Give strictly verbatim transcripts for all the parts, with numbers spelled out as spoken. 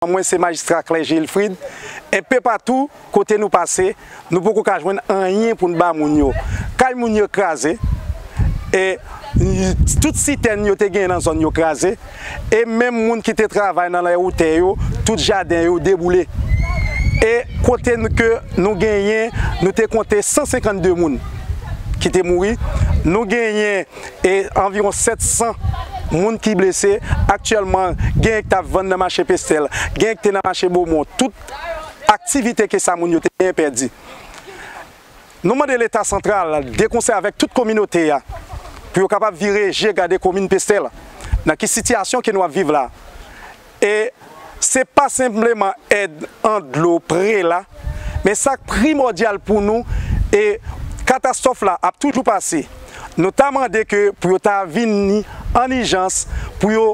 Mwen se majistra Clergé Ilfrid. Enpe patou kote nou pase, nou poko ka jwenn anyen pou n ba moun yo. Kay moun yo kraze, e tout sitèn yo te genyen nan zòn yo kraze, e menm moun ki te travay nan lè wotè yo, tout jaden yo deboule. E kote n- ke nou genyen, nou te konte san senkannde moun ki te mouri. Nou genyen e anviwon sèt san moun ki blese. Aktyèlman, gen k t ap vann nan mache Pestèl, gen k te nan mache Bomon. Tout aktivite ke sa moun yo te genyen pèdi. Nou mande Leta santral, de konsè avèk tout kominote a, pou yo kapab vire je gade komin Pestèl, nan ki sitiyasyon ke nou ap viv la. E se pa senpleman èd an dlo, pre la, men sa k primòdyal pou nou, e katastwòf la ap toujou pase. Nou ta mande ke pou yo ta vini an ijans, pou yo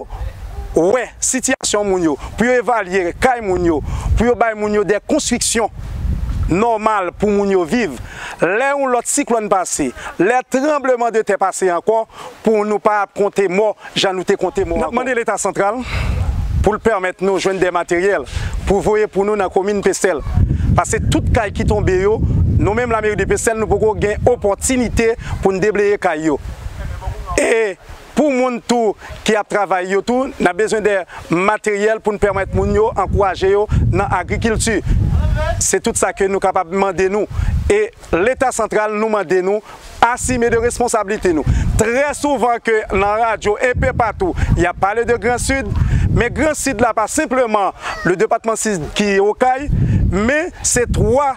wè sitiyasyon moun yo, pou yo evalye kay moun yo, pou yo bay moun yo de konstriksyon nòmal pou moun yo viv. Lè yon lòt siklòn pase, lè tranbleman de tè pase ankò, pou nou pa ap konte mò jan nou te konte mò ankò. N ap mande Leta santral pou l pèmèt nou jwenn de materyèl pou voye pou nou nan komin Pestèl. Paske tout kay ki tonbe yo, nou menm lameri de Pestèl, nou poko gen opòtinite pou n debleye kay yo. E pou moun tou ki ap travay yo tou, n ap bezwen de materyèl pou n pèmèt moun yo, ankouraje yo nan agrikilti. Se tout sa ke nou kapab mande nou. E Leta santral, nou mande nou asime de responsablite nou. Trè souvan ke nan radyo, enpe patou, y ap pale de Gran Sid, men Gran Sid la pa senpleman le depatman Sid ki Okay, men se twa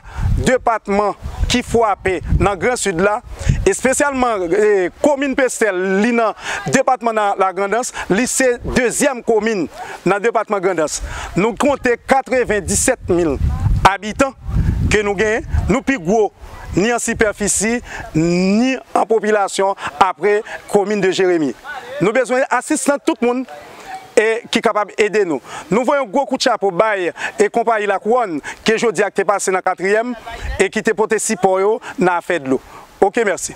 depatman ki frape nan Gran Sid la, espesyalman, e, komin Pestèl, li nan depatman nan Lagrandans, li se dezyèm komin nan depatman Grandans. Nou konte katrevenndisèt mil abitan ke nou genyen, nou pi gwo ni an sipèfisi, ni an popilasyon apre komin de Jeremi. Nou bezwen asistans tout moun e ki kapab ede nou. Nou voye yon gwo kout chapo bay e konpayi Lakouwòn ke jodi a k te pase nan katriyèm e ki te pote sipò yo nan afè dlo. Oke, mèsi.